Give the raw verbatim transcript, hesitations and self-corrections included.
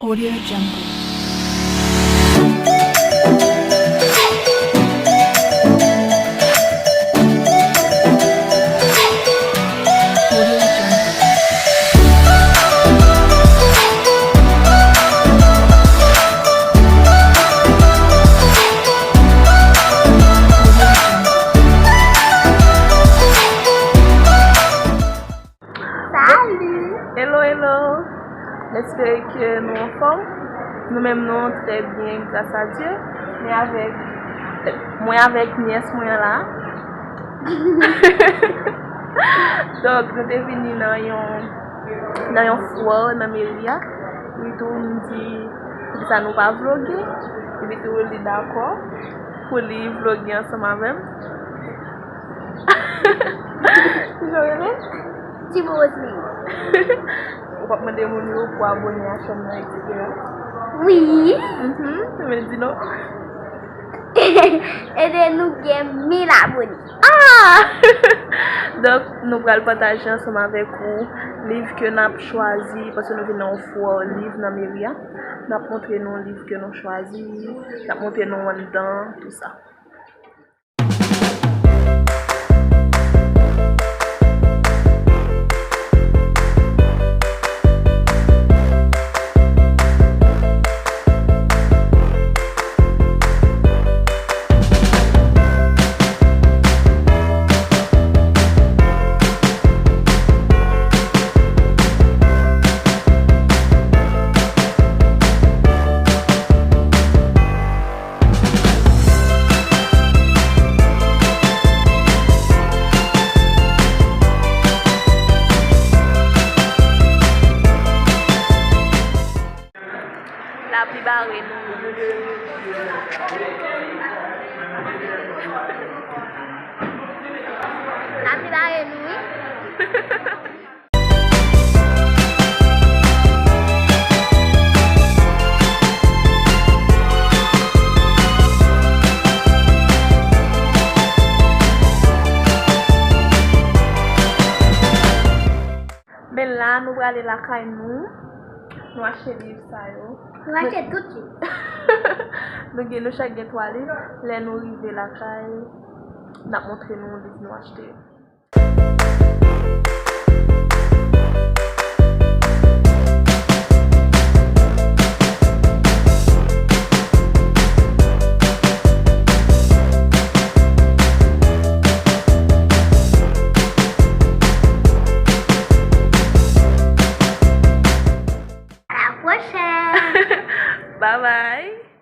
Audio Jungle. Audio Jungle. Salut! Hello, hello! M espere ke nou anfòm. Nou menm nou trè byen, gras a Dye. Mwen avèk, mwen avèk nyès mwen an la. Donk, nou te vini nan yon, nan yon fwa nan meri a. Epi tou, m di, poukisa nou pa vloge? Epi tou, li dakò pou li vloge ansanm avè m. Kijan w rele? Timo Rosemary. Ou p ap mande moun yo pou abone a chèn nan, etsetera? Wi. Mhm, men di non. Ede nou gen mil abone. Ah! Donk, nou pral pataje ansanm avèk ou liv ke n ap chwazi, paske nou vin nan yon fwa liv nan meri a. N ap montre nou liv ke nou chwazi, n ap montre nou anndan, tou sa. Lapli bare nou. Lapli bare nou, wi. Men la, nou prale lakay nou. Nou achte liv sa yo. Nou achte tout liv. Nou gen, nou chak gen twa liv. Lè nou rive lakay, n ap montre nou liv nou achte yo. À la prochaine! Bye bye!